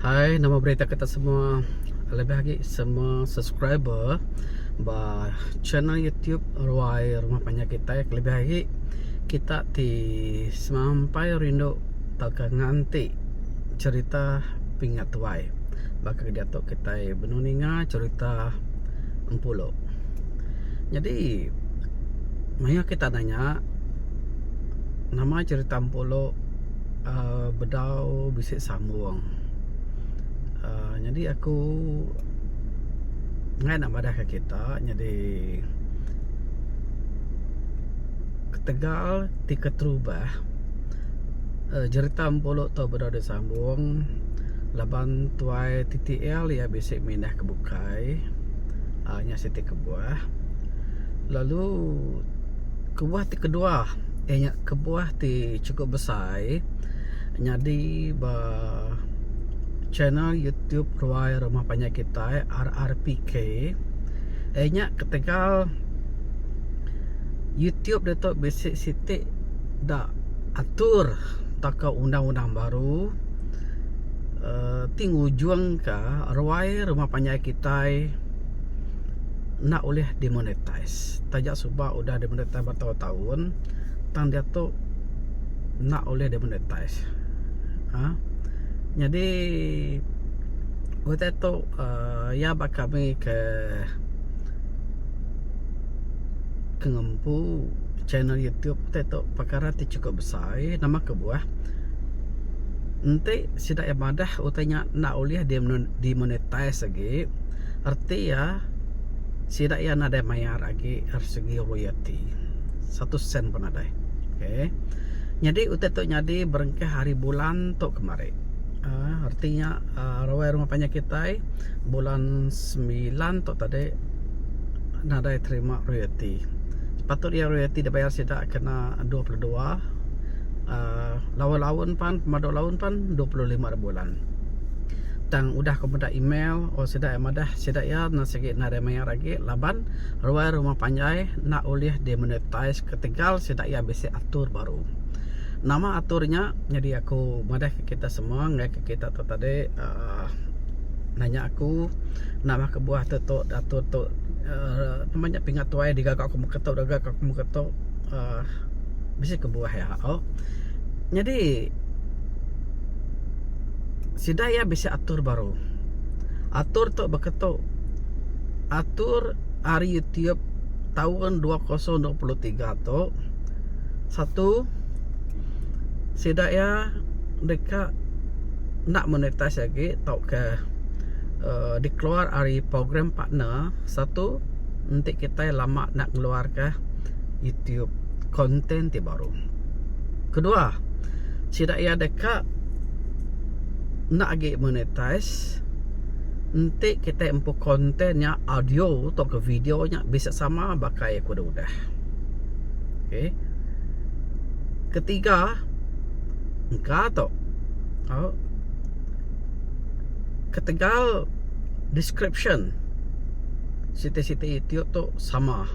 Hai nama berita kita semua lebih agi semua subscriber ba channel YouTube Ruai Rumah Panjai kitai kelebih agi kita ti semampai rindu tauka nganti cerita Pingat Tuai baka ke diatu kitai benung ninga cerita Empulo. Nyadi mayuh kita nanya nama cerita Empulo uhh bedau bisi sambung uhh nyadi aku enggai nak madah ka kita nyadi ketegal ti keterubah uhh jerita empulu tu bedau disambung laban tuai TTL iya bisi mindah ke bukai uhh nya siti kebuah lalu kebuah ti kedua iya nya kebuah ti chukup besai nyadi ba channel YouTube Ruai Rumah Panjai Kitai RRPK iya nya ketegal YouTube ditu bisi siti da atur tauka undang-undang baru uhh ti ngujungka ruai rumah panjai kitai enda ulih dimonetize taja suba udah dimonetize betaun-taun tang diatu enda ulih dimonetize uhh nyadi utai tu uhh iya ba kami ke ke ngempu channel YouTube utai tu pekara ti chukup besai nama kebuah enti sida iya madah utai nya enda ulih dimonetize agi reti iya sida iya nadai mayar agi ari segi royalti. Satu sen pun nadai. Okay. Nyadi utai tu nyadi berengkah ari bulan tu kemari. Aaa reti nya aaa ruai rumah panjai kitai bulan semilan tu tadi nadai terima royalti. Sepatut iya royalti dibayar sida kena 22 aaa laun-laun pan pemadu laun pan 25 hari bulan. Tang udah ku meda email oh sida iya madah sida iya enda sigi nadai mayar agi laban ruai rumah panjai enda ulih dimonetize ketegal sida iya bisi atur baru. Nama atur nya nyadi aku madah ke kita semua enggai ke kita tu tadi uhh nanya aku nama kebuah tu tu atur tu uhh nama nya pingat tuai digaga ku meka tu digaga ku meka tu uhh bisi kebuah iya au. Nyadi Sida iya bisi atur baru. Atur tu baka tu. Atur ari YouTube taun 2023 tu satu sida iya deka enda monetize agi tauka uhh dikeluar ari program partner satu enti kitai lama enda ngeluarka YouTube content ti baru. Kedua sida iya deka enda agi monetize enti kitai empu content nya audio tauka video nya bisi sama baka iya ke udah udah. Okay. Ketiga engka tu au ketegal description siti-siti YouTube tu sama.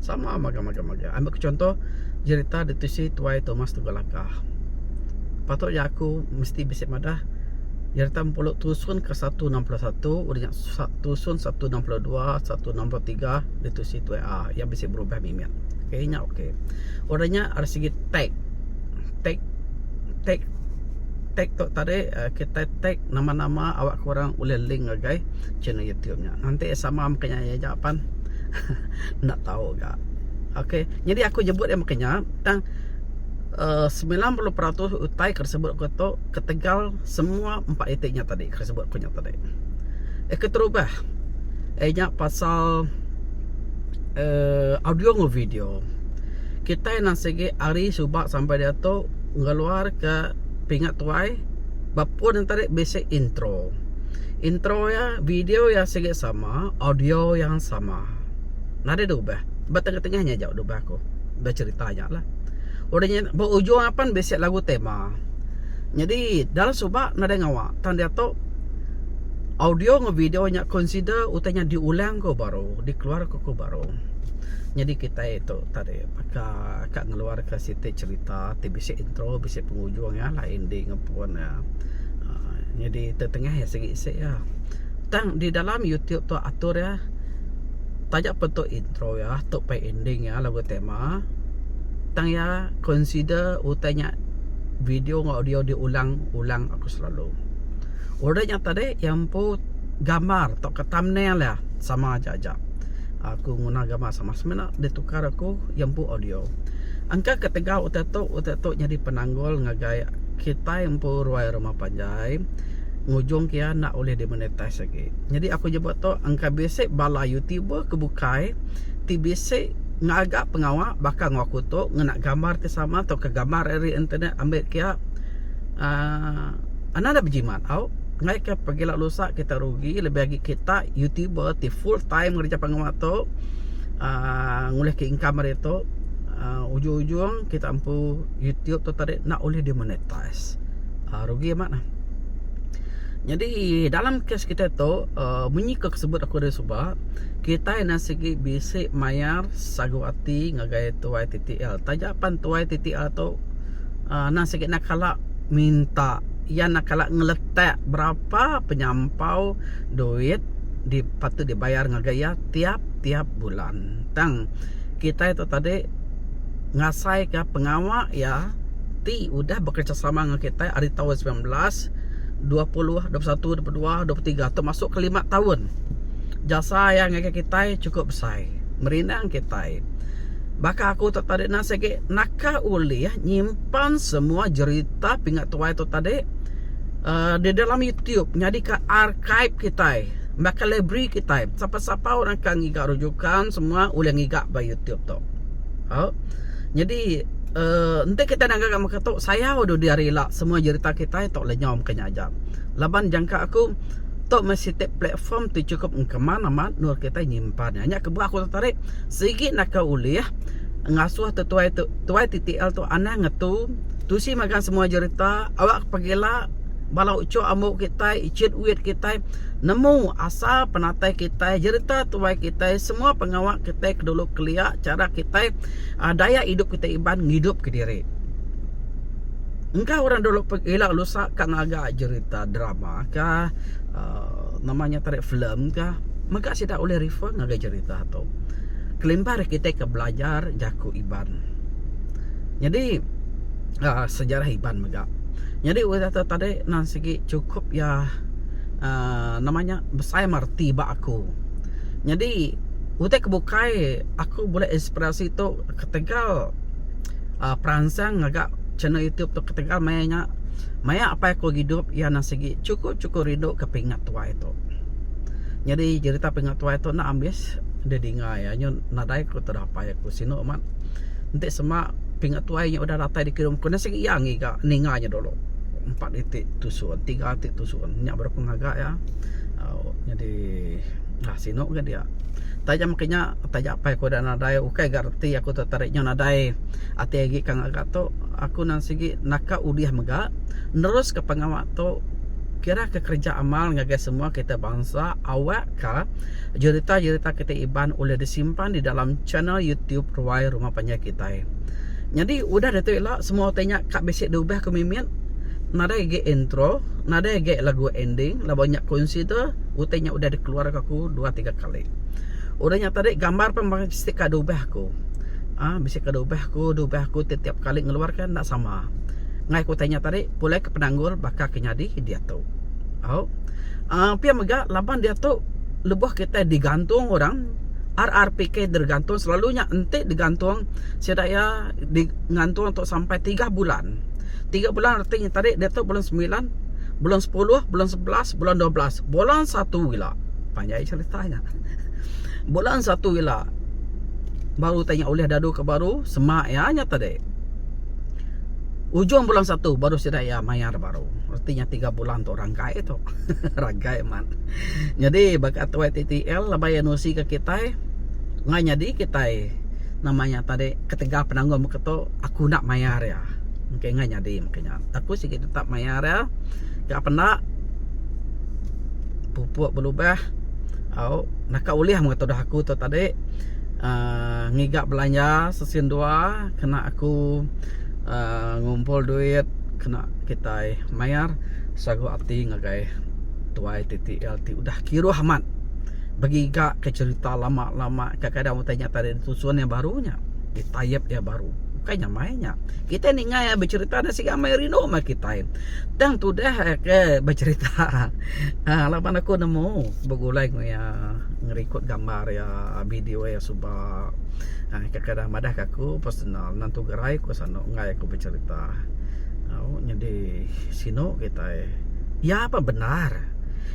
Sama magang-magang. Ambil ke contoh jerita ditusi Tuai Thomas Tugul Laka. Patut iya aku mesti bisi madah nyereta empulu tusun ke 161 udah nya tusun 162 163 ditusi tuai A iya bisi berubah mimit. Okey nya okey. Udah nya ari segi tag tag tag tag tu tadi kitai tag nama-nama awak ke orang ulih link ngagai channel YouTube nya. Enti sama meka nya aja pan enda tau ga. Okey nyadi aku nyebut iya meka nya tang 90% utai ke disebut aku tu ketegal semua empat iti nya tadi ke disebut aku nya tadi. Eh keterubah iya nya pasal uhh audio enggau video. Kitai nan sigi ari suba sampai diatu ngeluarka pingat tuai ba pun ne tadi bisi intro. Intro iya video iya sigi sama audio iya sama. Nadai diubah ba tengah-tengah nya aja diubah aku becerita nya lah. Udah nya ba ujung apan bisi lagu tema. Nyadi dalam suba nadai ngawa tang diatu audio enggau video nya consider utai nya diulang ku baru dikeluar ku ku baru. Nyadi kitai tu tadi baka ka ngeluar ka siti cerita ti bisi intro bisi pengujung iya lah ending pun iya. Nyadi tetengah iya sigi isi iya. Tang di dalam YouTube tu atur iya taja pen tu intro iya tu peh ending iya lagu tema tang iya consider utai nya video enggau audio diulang ulang aku selalu. Udah nya tadi iya empu gambar tauka thumbnail iya sama aja aja. Aku nguna gambar sama semina ditukar aku iya empu audio. Engka ketegal utai tu utai tu nyadi penanggul ngagai kitai empu ruai rumah panjai ngujung ke iya enda ulih dimonetize agi. Nyadi aku nyebut tu engka bisi bala youtuber ke bukai ti bisi ngaga pengawa baka enggau aku tu ngena gambar ti sama tauka gambar ari internet ambi ke iya uhh anang enda bejimat au. Enggai ke pagila lusa kita rugi lebih agi kita youtuber ti full time ngereja pengawa tu uhh ngulih ke income ari tu uhh ujung ujung kita empu youtube tu tadi enda ulih dimonetize uhh rugi amat lah. Nyadi dalam kes kitai tu uhh munyi ke sebut aku ari suba kitai enda sigi bisi mayar sagu ati ngagai tuai TTL taja pan tuai TTL tu uhh enda sigi enda kala minta iya enda kala ngeletak berapa penyampau duit di patut dibayar ngagai iya tiap tiap bulan. Tang kitai tu tadi ngasaika pengawa iya ti udah bekerejasama enggau kitai ari taun 19, 20, 21, 22, 23 tu masuk ke lima taun. Jasa iya ngagai kitai chukup besai merindang kitai. Baka aku tu tadi nan sigi naka ulih nyimpan semua jerita pingat tuai tu tadi uhh di dalam YouTube nyadika archive kitai baka library kitai. Sapa-sapa orang ka ngiga rujukan semua ulih ngiga ba YouTube tu. Au nyadi uhh enti kitai ngaga meka tu sayau dudi hari ila semua jerita kitai tu lenyau meka nya aja. Laban jangka aku tu meh siti platform ti chukup engkeman amat endur kitai nyimpan iya. Nya kebuah aku tetarik. Sigi naka ulih ngasuh te tuai tu tuai TTL tu anang ngetu tusi magang semua jerita awak pegila bala uchu ambu kitai ichit wit kitai nemu asal penatai kitai jerita tuai kitai semua pengawa kitai ke dulu kelia chara kitai uhh daya idup kitai Iban ngidup kediri. Engka orang dulu pegila lusa ka ngaga jerita drama ka uhh nama nya tadi film ka mega sida ulih refer ngagai jerita tu. Kelimpah ari kitai ke belajar jaku Iban. Nyadi uhh sejarah Iban mega. Nyadi utai tu tadi nan sigi chukup iya uhh nama nya besai meh reti ba aku. Nyadi utai ke bukai aku bulih inspirasi tu ketegal uhh peransang ngaga channel YouTube tu ketegal maya nya maya apai aku idup iya nang sigi chukup chukup rindu ke pingat tuai tu. Nyadi jerita pingat tuai tu enda ambis didinga iya nyu nadai ku tudah apai aku sinu amat. Enti sema pingat tuai nya udah datai dikirum ku nang sigi iya ngiga ninga nya dulu empat iti tusun tiga iti tusun nya baru ku ngaga iya au nyadi sinu ga dia. Taja meka nya taja apai ku udah nadai ukai ga reti aku tu tadi nyu nadai ati agi ka ngaga tu aku nang sigi naka ulih mega neruska pengawa tu kira ke kereja amal ngagai semua kitai bansa awak ka jerita-jerita kitai Iban ulih disimpan di dalam channel YouTube Ruai Rumah Panjai kitai. Nyadi udah ditu ila semua utai nya ka bisi diubah ku mimit nadai agi intro nadai agi lagu ending laban nya consider utai nya udah dikeluarka aku dua tiga kali. Udah nya tadi gambar pun bisi ka diubah aku. Aaa bisi ka diubah aku diubah aku tiap-tiap kali ngeluarka enda sama. Enggai ku utai nya tadi pulai ke penanggul baka ke nyadi diatu. Au aaa pia mega laban diatu lebuh kitai digantung orang RRPK digantung selalu nya enti digantung sida iya di ngantung tu sampai tiga bulan. Tiga bulan reti nya tadi diatu bulan semilan, bulan sepuluh, bulan sebelas, bulan 12, bulan satu ila. Panjai cerita nya. Bulan satu ila baru tanya ulih dadu ke baru semak iya nya tadi. Ujung bulan satu baru sida iya mayar baru. Reti nya tiga bulan tu rangkai tu. Rangkai amat. Nyadi baka tuai TTL laban iya nusi ke kitai ngai nyadi kitai nama nya tadi ketegal penanggul meka tu aku enda mayar iya. Engka ngai nyadi meka nya. Aku sigi tetap mayar iya. Ka penda pupuk belubah au naka ulih meh tudah aku tu tadi uhh ngiga belanja sesin dua kena aku uhh ngumpul duit. kena kitai mayar sagu ati ngagai tuai TTL ti udah kiruh amat begiga ke cherita lama lama kadang utai nya tadi ditusun iya baru nya ditaip iya baru bukai nyamai nya. Kitai ninga iya becherita ne siga amai rindu meh kitai tang tudah ke becherita aaa laban aku nemu begulai enggau iya ngerikod gambar iya video iya suba aaa kadang madah ka aku personal nentu gerai ku sanu enggai aku becherita au nyadi sinu kitai. Iya pun bendar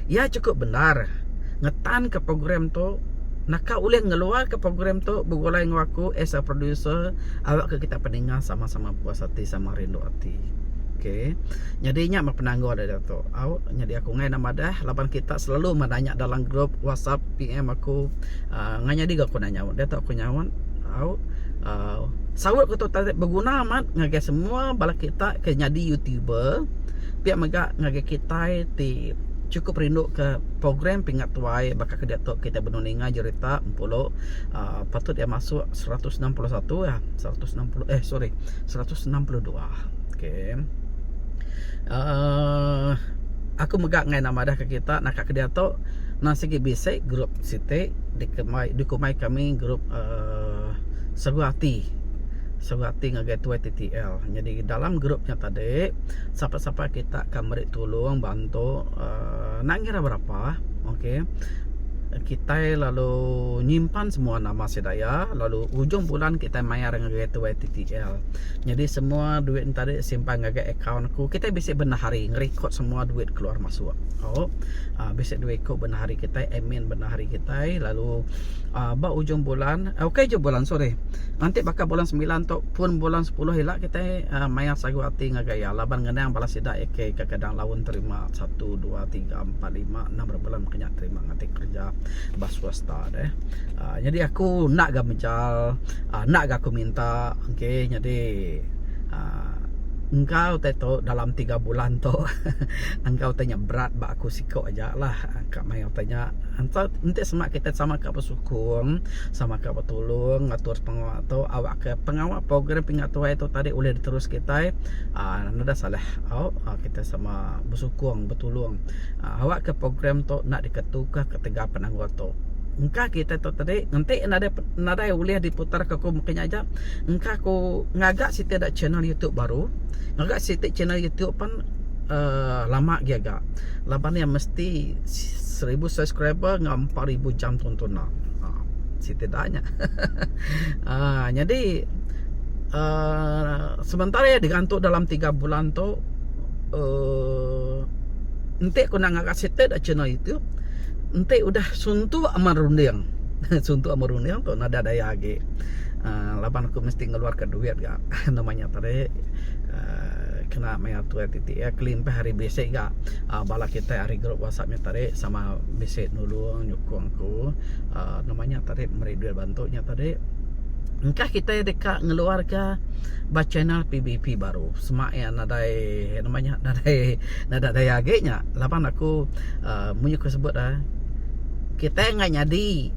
iya chukup bendar ngetan ka program tu naka ulih ngeluar ka program tu begulai enggau aku as a producer awak ka kita peninga sama sama puas ati sama rindu ati. Okay nyadi nya meh penanggul da diatu au nyadi aku enggai madah laban kita selalu meh nanya dalam group whatsapp PM aku uhh enggai nyadi ga aku nyaut diatu aku nyaut au uhh saut ku tu tadi beguna amat ngagai semua bala kita ke nyadi youtuber pia mega ngagai kitai ti chukup rindu ke program pingat tuai baka ke diatu kitai benung ninga jerita empulo uhh patut iya masuk 161 iya 160 eh sorry 162 okay uhh aku mega enggai enda madah ke kita naka ke diatu nang sigi bisi group siti dikumbai dikumbai kami group uhh segu ati segu ati ngagai tuai TTL nyadi dalam group nya tadi sapa sapa kita ka meri tulung bantu uhh enda ngira berapa okay kitai lalu nyimpan semua nama sida iya lalu ujung bulan kitai mayar ngagai tuai TTL. Nyadi semua duit ne tadi simpan ngagai akaun aku. Kitai bisi bendahari ngerikod semua duit keluar masuk. Au uhh bisi dua iku bendahari kitai admin bendahari kitai lalu uhh ba ujung bulan ukai ujung bulan sorry nganti baka bulan semilan tu pun bulan sepuluh ila kitai uhh mayar sagu ati ngagai iya laban ngenang bala sida ke kadang laun terima satu dua tiga empat lima enam ra bulan meka nya terima nganti kerja ba swasta deh. Uhh nyadi aku enda ga mejal uhh enda ga aku minta ok nyadi uhh engka utai tu dalam tiga bulan tu engka utai nya berat ba aku siko aja lah ka mayuh utai nya enti sema kitai sama ka besukung sama ka betulung ngatur pengawa tu awak ke pengawa program pingat tuai tu tadi ulih diterus kitai uhh enda salah au kitai sama besukung betulung uhh awak ke program tu enda diketuka ketegal penanggul tu. Engka kitai tu tadi enti nadai nadai ulih diputar ke aku meka nya aja engka aku ngaga siti da channel youtube baru ngaga siti channel youtube pan uhh lama agi aga laban iya mesti seribu subscriber enggau 4000 jam tontonan uhh siti da nya uhh nyadi uhh sementara iya digantu dalam tiga bulan tu uhh enti ku enda ngaga siti da channel youtube. Enti udah suntuk amat runding suntuk amat runding tu nadai daya agi uhh laban aku mesti ngeluarka duit ga nama nya tadi uhh kena mayar tuai ti ti kelimpah ari bisi ga uhh bala kitai ari group whatsapp nya tadi sama bisi nulung nyukung aku uhh nama nya tadi meri duit bantu nya tadi. Engka kitai deka ngeluarka ba channel PBP baru sema iya nadai nama nya nadai nadai daya agi nya laban aku uhh munyi ku sebut uhh kitai enggai nyadi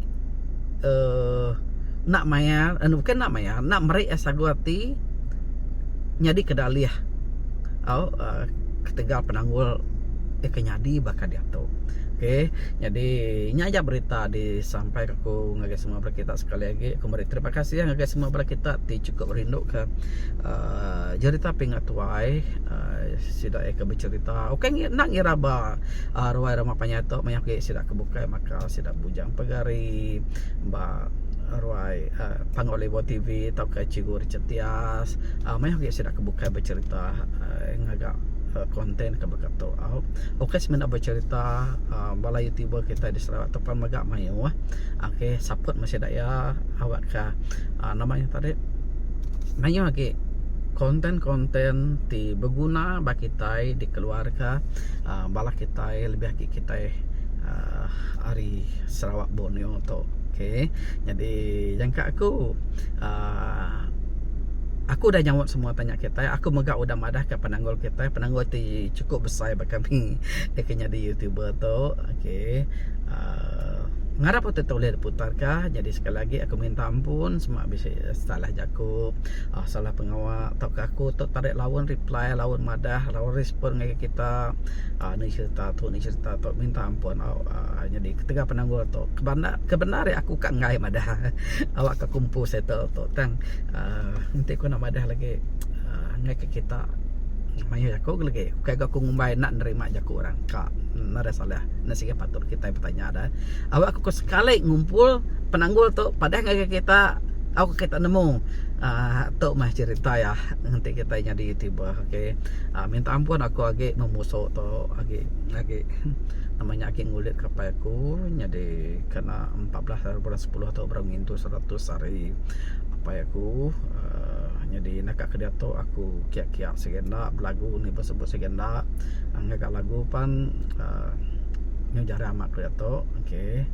uhh enda mayar bukan enda mayar enda meri sagu ati nyadi kedalih au uhh ketegal penanggul ke nyadi baka diatu. Okey nyadi nya aja berita disampai ka aku ngagai semua bala kita sekali agi aku meri terima kasih ngagai semua bala kita ti chukup rindu ka uhh jerita pingat tuai uhh sida iya ke becherita ukai enda ngira ba uhh ruai rumah panjai tu mayuh agi sida ke bukai maka sida Bujang Pegari ba ruai uhh Panggau Libau TV tauka Cikgu Richard Tias uhh mayuh agi sida ke bukai becherita uhh ngaga content ke baka tu au. Ukai semina becherita uhh bala youtuber kitai di Sarawak tu pan mega mayuh. Ok support meh sida iya awak ka uhh nama nya tadi mayuh agi content content ti beguna ba kitai dikeluar ka uhh bala kitai lebih agi kitai uhh ari Sarawak Borneo tu. Ok nyadi jangka aku uhh aku udah nyaut semua tanya kitai aku mega udah madah ka penanggul kitai penanggul ti chukup besai ba kami ke nyadi youtuber tu. Ok uhh. Ngarap utai tu ulih diputarka nyadi sekali agi aku minta ampun sema bisi salah jaku uhh salah pengawa tauka aku tu tarik laun reply laun madah laun respon ngagai kita uhh ni cerita tu ni cerita tu minta ampun au uhh nyadi ketegal penanggul tu kebanda kebendar aku ka enggai madah awak ka aku empu settle tu tang uhh enti ku nak madah lagi uhh ngagai kita mayuh jaku ke lagi ukai ga aku ngumbai enda nerima jaku orang ka nadai salah enda sigi patut kitai betanya da. Awak ku sekali ngumpul penanggul tu padah ngagai kita au kita nemu uhh tu meh cerita iya enti kitai nyadi youtuber okay uhh minta ampun aku agi memusu tu agi agi nama nya agi ngulit ke apai aku nyadi kena 14 hari bulan sepuluh tu baru ngintu 100 hari apai aku uhh nyadi naka ke diatu aku kiak kiak sigi enda belagu ni besebut sigi enda ngaga lagu pan uhh nyau jarang amat ku diatu okay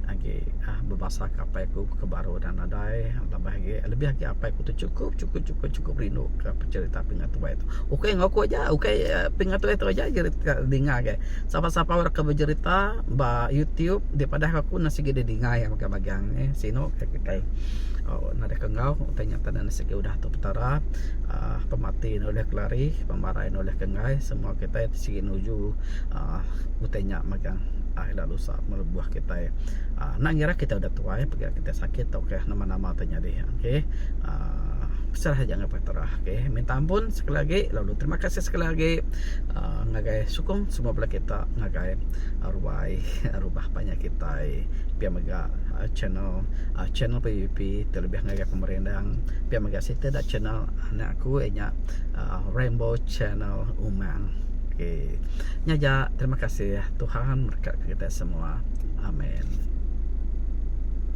agi uhh bebasa ke apai ku ke baru udah nadai tambah agi lebih agi apai ku tu chukup chukup chukup chukup rindu ke cherita pingat tuai tu. Ukai enggau aku aja ukai pingat tuai tu aja jerita dinga agi. Sapa sapa orang ke bejerita ba YouTube dipadah ka aku sigi didinga iya magang magang eh sinu ka kitai. Au nadai ke enggau utai nya tan sigi udah tu petara uhh pemati enda ulih kelari pemarai enda ulih ke enggai semua kitai sigi nuju uhh utai nya magang uhh ila lusa melebuh kitai uhh enda ngira kitai udah tuai pega kitai sakit tauka nama nama ti nyadi okay uhh beserah aja enggau petara okay minta ampun sekali agi lalu terima kasih sekali agi uhh ngagai sukung semua bala kita ngagai ruai rubah banyak kitai pia mega channel channel PBP ti lebih ngagai pemerindang pia mega siti da channel anak aku iya nya Rainbow Channel Umang. Okay. Nya aja terima kasih Tuhan merekat kita semua. Amen.